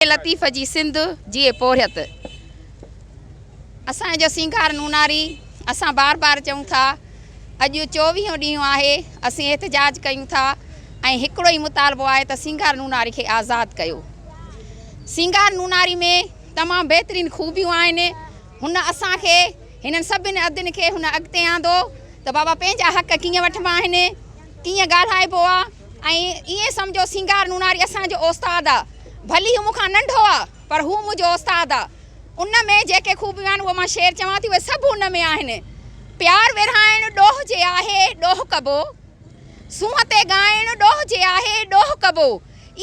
لطيف جي سنڌ جيئي پورهيت. اسان جو سينگار نوناري اسان بار بار چئون ٿا اڄ چوويهون ڏينهن آهي اسين احتجاج ڪيون ٿا ۽ هڪڙو ئي مطالبو آهي ته سينگار نوناري کي آزاد ڪيو سينگار نوناري ۾ تمام بهترين خوبيون آهن هن اسان کي هنن سڀن ادين کي هن اڳتي آندو ته بابا پنهنجا حق ڪيئن وٺبا آهن ڪيئن ڳالهائبو آ ۽ ائين سمجهو سينگار نوناري اسان جو استاد آ ڀلي هو مون کان ننڍو آ پر هو منهنجو استاد آ ان ۾ جيڪي خوبيون آهن اهي مان شعر چوان ٿي اهي سڀ ان ۾ آهن پيار ورهائڻ ڏوهه جي آهي ڏوهه ڪبو سونهن تي ڳائڻ ڏوهه جي آهي ڏوهه ڪبو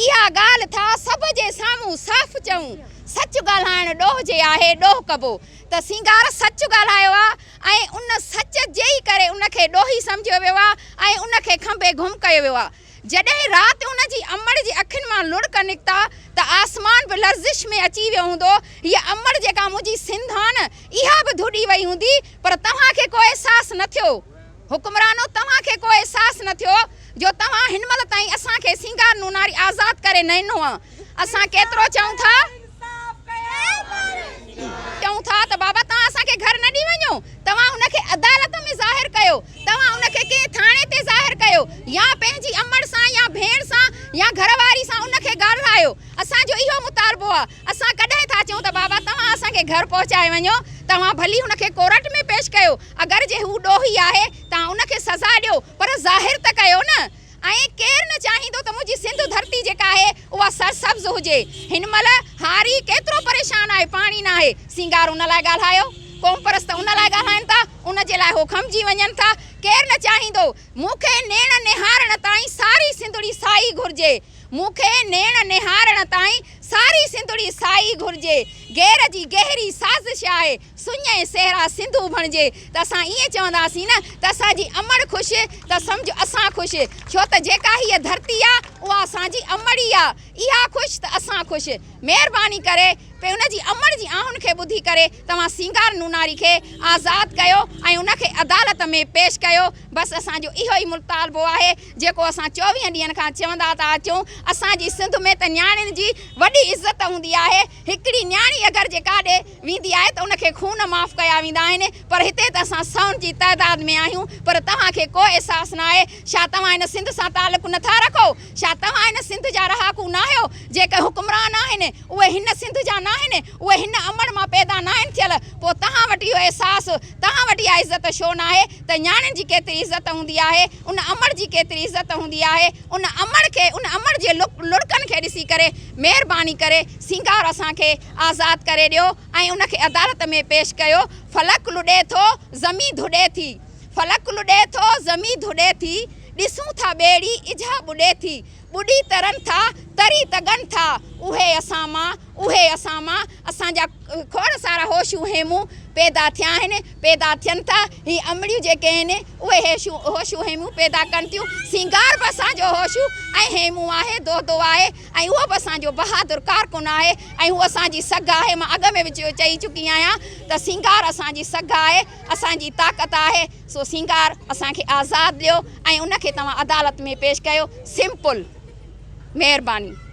اها ڳالهه ٿا سڀ جي سامهون صاف چئون سچ ڳالهائڻ ڏوهه جي آهي ڏوهه ڪبو ته سينگار سچ ڳالهايو آ ۽ ان سچ جي ئي ڪري ان کي ڏوهي سمجهيو ويو آ ۽ ان کي کنڀي گم ڪيو ويو آ. جڏهن رات ان جي امڙ جي اکين مان لڙڪ نڪتا ته آسمان به لرزش ۾ اچي ويو هوندو. هيء امڙ جيڪا منهنجي سنڌ آ نه، اها به ڌڏي وئي هوندي، پر توهان کي ڪو احساس نه ٿيو. حڪمرانو توهان کي ڪو احساس نه ٿيو جو توهان هن مهل تائين اسان کي سينگار نوناري آزاد ڪري نه ڏنو آ. اسان ڪيترو چئون ٿا. چئون ٿا ته بابا توهان اسان کي گهر نه ڏي وڃو، توهان ان کي عدالت ۾ ظاهر ڪيو، توهان ان کي ڪنهن ٿاڻي تي ظاهر ڪيو يا پنهنجي امڙ سان يا ڀيڻ سان يا گهر واري سان ان کي ڳالهرايو، اسان جو اهو مطالبو آهي، اسان ڪڏهن ٿا چئون ته بابا توهان اسان کي گهر پهچائي وڃو، توهان ڀلي هن کي ڪورٽ ۾ پيش ڪيو، اگر جي هو ڏوهي آهي توهان ان کي سزا ڏيو پر ظاهر ته ڪيو نه. ۽ ڪير نه چاهيندو ته منهنجي سنڌ ڌرتي جيڪا آهي اها سرسبز هجي. هن مهل هاري ڪيترو پريشان آهي، پاڻي ناهي. سينگار ان لاء ڳالهايو، قومپرست ان لاء ڳالهائن ٿا، ان جي لاء هو کنڀجي وڃن ٿا. ڪير نه چاهيندو. مون کي نيڻ نهارڻ تائين ساري سنڌڙي سائي گهرجي. مون کي نيڻ نهارڻ تائين ساري سنڌڙي سائي گهرجي. غير جي گهري سازش آهي. سڃ ۽ صحرا سنڌو بڻجي ته اسان ائين چونداسين نه ته اسان جي امڙ خوش ته سمجهه اسان خوش ڇو ته جيڪا هيء ڌرتي آ اها اسان جي امڙ ئي آ اها خوش ته اسان خوش مهرباني ڪري پي ان جي امڙ جي آهن کي ٻڌي ڪري توهان سينگار نوناري کي آزاد ڪيو ۽ ان کي عدالت ۾ پيش ڪيو بس اسان جو اهو ئي مطالبو آهي جيڪو اسان چوويهن ڏينهن کان چوندا ٿا اچون اسان جي سنڌ ۾ ته نياڻين جي وڏي عزت هوندي آهي هڪڙي نياڻي اگر جي ڪاڏي ويندي آهي ته ان کي خون معاف ڪيا ويندا آهن پر هتي ته اسان سون جي تعداد ۾ آهيون پر توهان کي ڪو احساس ناهي ڇا توهان هن سنڌ سان تعلق نه ٿا رکو ڇا توهان هن سنڌ جا رهاڪو ناهيو جيڪي حڪمران آهن اهي هن سنڌ جا ناهن اهي هن امڙ مان پيدا ناهن ٿيل پوء توهان وٽ اهو احساس توهان وٽ اها عزت ڇو ناهي ته نياڻين جي ڪيتري عزت هوندي آهي ان امڙ جي ڪيتري عزت هوندي آهي ان امڙ کي ان امڙ جي لڙڪن کي ڏسي ڪري مهرباني ڪري سينگار اسان کي آزاد ڪري ڏيو ۽ ان کي عدالت ۾ پيش ڪيو. فلڪ لڏي ٿو، زمين ڌڏي ٿي. فلڪ لڏي ٿو، زمين ڌڏي ٿي. ڏسون ٿا ٻيڙي اجها ٻڏي ٿي. ٻڏي ترن ٿا، تري تڳن ٿا. اهي اسان مان، اهي اسان مان، اسان جا کوڙ سارا هوشون هيمون پيدا ٿيا آهن، پيدا ٿين ٿا. هي امڙيون جيڪي آهن، اهي هيشون هوشون هيمون پيدا ڪن ٿيون. سينگار به اسان جو هوشو ۽ هيمون آهي، دودو آهي. ۽ اهو به اسان جو بهادر ڪارڪن آهي ۽ هو اسان جي سگهه آهي مان اڳ ۾ به چئي چڪي آهيان ته سينگار اسان جي سگهه آهي اسان جي طاقت آهي سو سينگار اسان کي آزاد ڏيو ۽ ان کي توهان عدالت ۾ پيش ڪيو سمپل مهرباني.